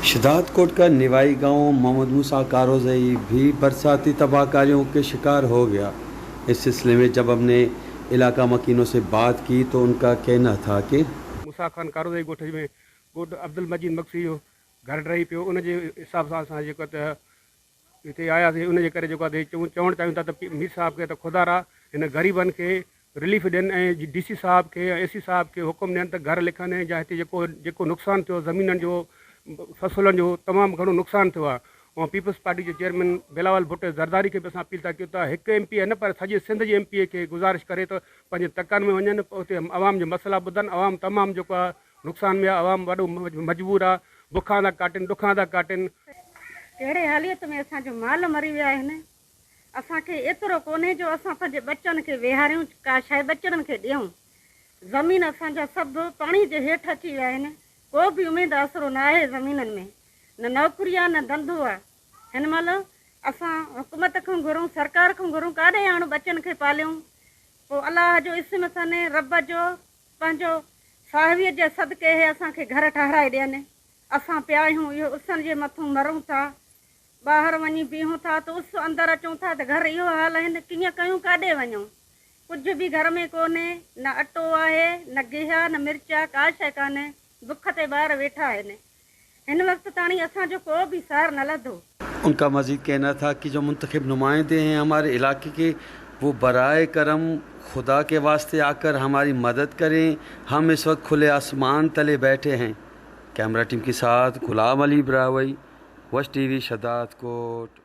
शदादकोट का निवाई गांव मोहम्मद मूसा कारोजई भी बरसाती तबाहकारियों के शिकार हो गया। इस सिलसिले में जब हमने इलाका मकीनों से बात की तो उनका कहना था कि मूसा खान कारोजई ॻोठ में ॻोठ अब्दुल मजीद मगसी जो घर ڊهي پيو ان جي حساب سان اسان جيڪو ته هتي آياسين ان جي ڪري جيڪو آهي چوڻ چاهيون ٿا ته مير صاحب کي ته خدا را هن غريبن کي رليف ڏين ۽ ڊي سي صاحب کي ۽ اي سي صاحب کي حڪم ڏين ته گهر لکن ۽ جا هتي جيڪو جيڪو نقصان ٿيو زمينن جو فصلن جو تمام گهڻو نقصان ٿيو آهي ۽ پيپلز پارٽي جي چيئرمين بلاول ڀٽو زرداري کي به اسان اپيل ٿا ڪيون ته هڪ ايم پي اي نه پر سڄي سنڌ جي ايم پي اي کي گذارش ڪري ته پنهنجي تڪن ۾ وڃن اتي عوام جا مسئلا ٻڌن عوام تمام جيڪو آهي نقصان ۾ آ عوام وڏو مجبور آ بکان ٿا ڪاٽين ڏکان ٿا ڪاٽين. ڪهڙي حاليت ۾ اسان جو مال مري ويا آهن اسان کي ايترو ڪونهي جو اسان پنهنجي ٻچن کي ويهاريون ڪا شيء ٻچڙن کي ڏيون زمين اسان جا سڀ پاڻي جي هيٺ اچي ويا آهن ڪو به اميد آسرو نه آهي زمينن ۾ نه نوڪري آ نه ڌنڌو آ هن مهل اسان حڪومت کان گهرون سرڪار کان گهرون ڪاڏي آڻون ٻچن کي پاليون پوء الله جو اسم اٿن رب جو پنهنجو صاحبيء جي صدقي هي اسان کي گهر ٺهرائي ڏين. اسان پيا آهيون اهو اسن جي مٿون مرون ٿا. ٻاهر وڃي بيهون ٿا ته اس اندر اچون ٿا ته گهر اهو حال آهن ڪيئن ڪيون ڪاڏي وڃون. ڪجهه به گهر ۾ ڪونهي نه اٽو آهي نه گيهه آ نه مرچ آ ڪا شيء ڪانهي بک تي ٻار ويٺا آهن. هن وقت تاڻي اسان جو ڪو به سار نه لڌو. ان کا مزيد کهنا ٿا ڪي جو منتخب نمائندي هين هماري علاقي ڪي وو برائي ڪرم خدا ڪي واسطي آڪر هماري مدد ڪرين هم اس وقت کلي آسمان تلي بيٺي هين ڪيمرا ٽيم ڪي ساٿ غلام علي براهوئي وش ٽي وي شھدادڪوٽ.